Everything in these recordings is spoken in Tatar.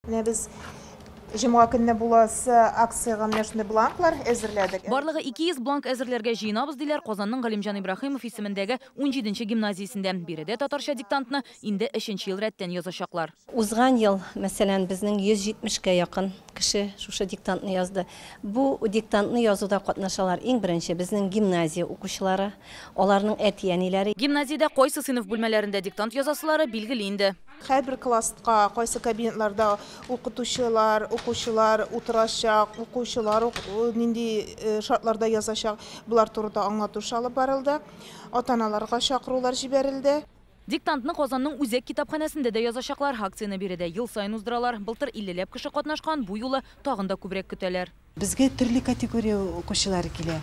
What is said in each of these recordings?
Менә без җомга көнне буласы акциягә менә шундый бланклар әзерләдек. Барлыгы 200 бланк әзерләргә җыенабыз, диләр Казанның Галимҗан Ибраһимов исемендәге 17нче гимназиясендә. Биредә татарча диктантны инде өченче ел рәттән язачаклар. Узган ел, мәсәлән, безнең 170кә якын кеше шушы диктантны язды. Бу диктантны язуда катнашалар иң беренче безнең гимназия укучылары, аларның әти-әниләре. Гимназиядә кайсы сыйныф бүлмәләрендә диктант язасылары билгеле инде. Һәрбер класска кайсы кабинетларда укытучылар, укучылар утырачак, укучылар нинди шартларда язачак, болар турында аңлату алып барылды. Ата-аналарга чакырулар җибәрелде. Диктантны Казанның үзәк китапханәсендә дә язачаклар. Акцияне биредә ел саен уздыралар. Былтыр 50ләп кеше катнашкан, бу юлы тагын да күбрәк көтәләр. Безгә төрле категория укучылары килә.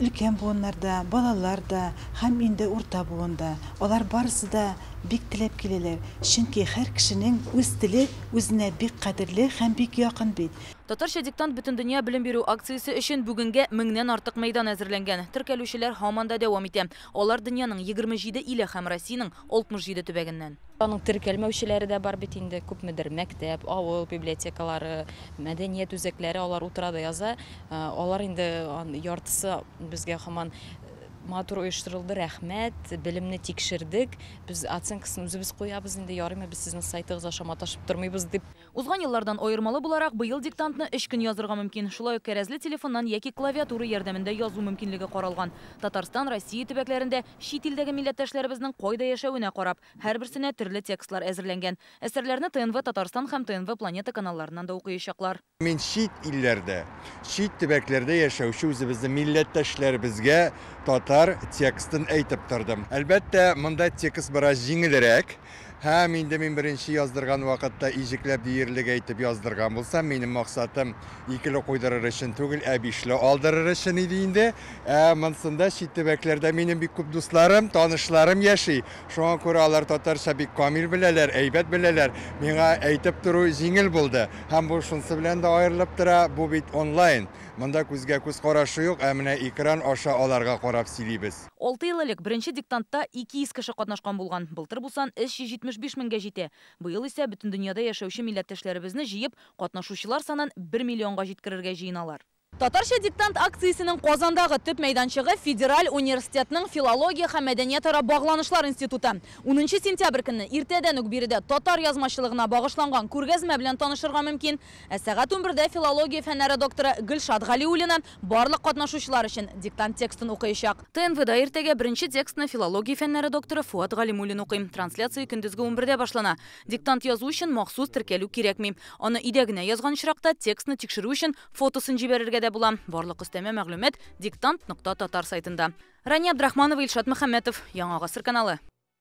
Өлкән буыннарда, балалар да һәм инде урта буында. Алар барысы да бик теләп киләләр. Чөнки һәр кешенең үз теле үзенә бик кадерле һәм бик якын бит. Татарча диктант бөтендөнья белем бирү акциясе өчен бүгенгә 1000нән артык мәйдан әзерләнгән. Теркәлүчеләр һаман да дәвам итә. Алар дөньяның 27 иле һәм Россиянең 67 төбәгеннән. Аның теркәлмәүчеләре дә бар бит инде, күпмедер мәктәп, авыл библиотекалары, мәдәният үзәкләре алар утыра да яза. Алар инде яртысы безгә һаман матур оештырылды, рәхмәт, белемне тикшердек. Без оценкасын үзебез куябыз инде, ярыймы, без сезнең сайтыгыз аша маташып тормыйбыз дип. Узган еллардан аермалы буларак, быел диктантны 3 көн язырга мөмкин. Шулай ук кәрәзле телефоннан яки клавиатура ярдәмендә язу мөмкинлеге каралган. Татарстан, Россия төбәкләрендә чит илдәге милләттәшләребезнең кайда яшәвенә карап, һәрберсенә төрле текстлар әзерләнгән. Әсәрләрне ТНВ Татарстан һәм ТНВ Планета каналларыннан да укыячаклар. Мин чит илләрдә, чит төбәкләрдә яшәүче үзебезнең милләттәшләребезгә татар текстын әйтеп тордым. Әлбәттә, монда текст бераз җиңелрәк. Һәм инде мин беренче яздырган вакытта иҗекләп диярлек әйтеп яздырган булсам, минем максатым икеле куйдырыр өчен түгел, ә бишле алдырыр өчен иде инде. Ә монсында чит төбәкләрдә минем бик күп дусларым, танышларым яши. Шуңа күрә алар татарча бик камил беләләр, әйбәт беләләр. Миңа әйтеп тору җиңел булды. Һәм бу шунысы белән дә аерылып тора, бу бит онлайн. Монда күзгә күз карашы юк, ә менә экран аша аларга карап сөйлибез. 6 ел элек беренче диктантта 200 кеше катнашкан булган. Былтыр бу сан 375 меңгә җитә. Быел исә бөтен дөньяда яшәүче милләттәшләребезне җыеп, катнашучылар санын 1 миллионга җиткерергә җыеналар. Татарча диктант акциясенең Казандагы төп мәйданчыгы Федераль университетның филология һәм мәдәниятара багланышлар институты. 10 сентябрь көнне иртәдән үк биредә татар язмачылыгына багышланган күргәзмә белән танышырга мөмкин. Ә сәгать 11дә филология фәннәре докторы Гөлшат Галиуллина барлык катнашучылар өчен диктант текстын укыячак. ТНВда иртәгә беренче текстны филология фәннәре докторы Фуат Галимуллин укый. Трансляция көндезге 11дә башлана. Диктант язу өчен махсус теркәлү кирәкми. Аны өйдә генә язган очракта текстны тикшерү өчен фотосын җибәрергә дә була. Барлык өстәмә мәгълүмат диктант.татар сайтында. Рания Абдрахманова, Илшат Мөхәммәтов, Яңа Гасыр каналы.